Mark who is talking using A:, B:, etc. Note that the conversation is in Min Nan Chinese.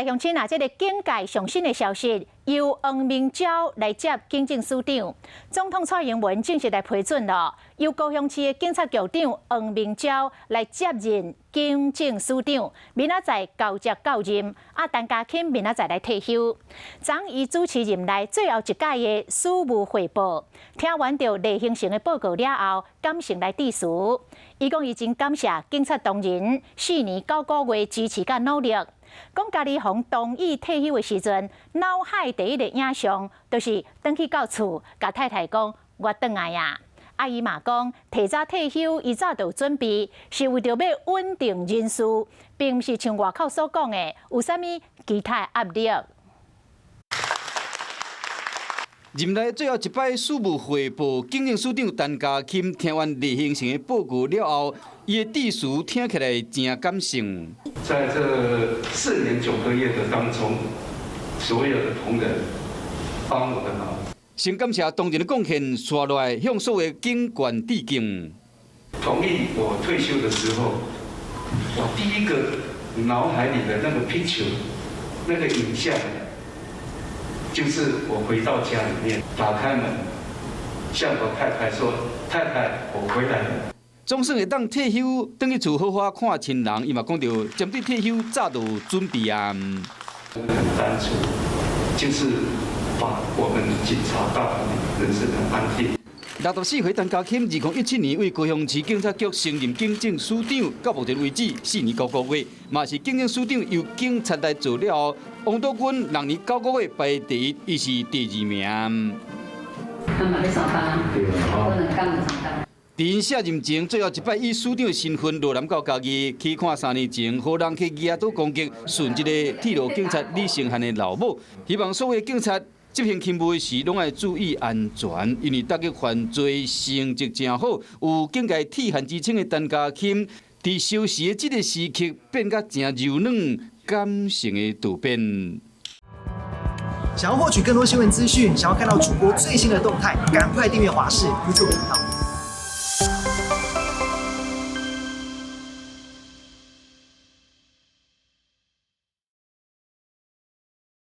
A: 來鄉親啊，這個警界上新的消息，由黃明昭來接警政署長。總統蔡英文正式來批准了，由高雄市的警察局長黃明昭來接任警政署長，明仔載交接到任，啊，陳家欽明仔載來退休。昨伊主持任內最後一屆的署務匯報，聽完著賴興誠的報告了後，感性來致辭。伊講伊真感謝警察同仁4年9個月支持佮努力。講家己予同意退休的時陣，腦海第一個影像，就是轉去到厝，共太太講我轉來啊。啊，伊嘛講提早退休，伊早就有準備，是為著欲穩定人事，並毋是像外口所講的有啥物其他壓力。
B: 任內最後一擺署務匯報，警政署長陳家欽聽完賴興誠的報告了後，伊的致辭聽起來誠感性。
C: 在這4年9個月的當中，所有的同仁幫我的忙。
B: 先感謝同仁的貢獻，紲落來向所有警官致敬。
C: 同意我退休的時候，我第一個腦海裡的那個 picture，那個影像，就是我回到家裡面，打開門，向我太太說：“太太，我回來了。”
B: 總算會當退休，轉去厝好好看親人。伊嘛講著，針對退休早就有準備啊。
C: 很單純，就是把我們警察大團人士的安定。
B: 64歲陳家欽，2017年為高雄市警察局升任警政署長，到目前為止4年9個月，嘛是警政署長由警察來做了後，王道軍6年9個月排第一，伊是第二名。
D: 他嘛欲上班，可能剛上班。
B: 佇𪜶卸任前，最後一擺以署長的身份落南到嘉義去看3年前，予人去舉刀攻擊殉職的鐵路警察李承翰的老母，希望所有警察執行勤務時，攏愛注意安全，因為打擊犯罪成績誠好，有警界鐵漢之稱的陳家欽，佇消逝的這個時刻變甲誠柔軟，感性的道別。
E: 想要獲取更多新聞資訊，想要看到主播最新的動態，趕快訂閱華視 YouTube 頻道。